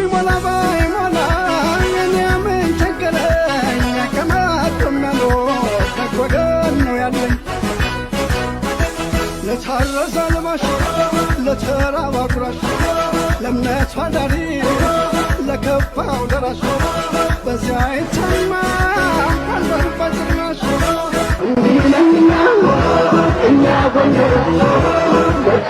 ቢሞላ ባይሞላ እኔ ምን ቸገረኝ? ከመቶ የሚያኖር ከጎደል ነው ያለኝ። ለታረዘ አልባሽ፣ ለተራበ አጉራሽ፣ ለእምነቱ አዳሪ፣ ለከፋው ደራሽ፣ በዚያ አይታማ አልበር በጭራሽ። እንዲህ ነንና እኛ ጎንደሮች።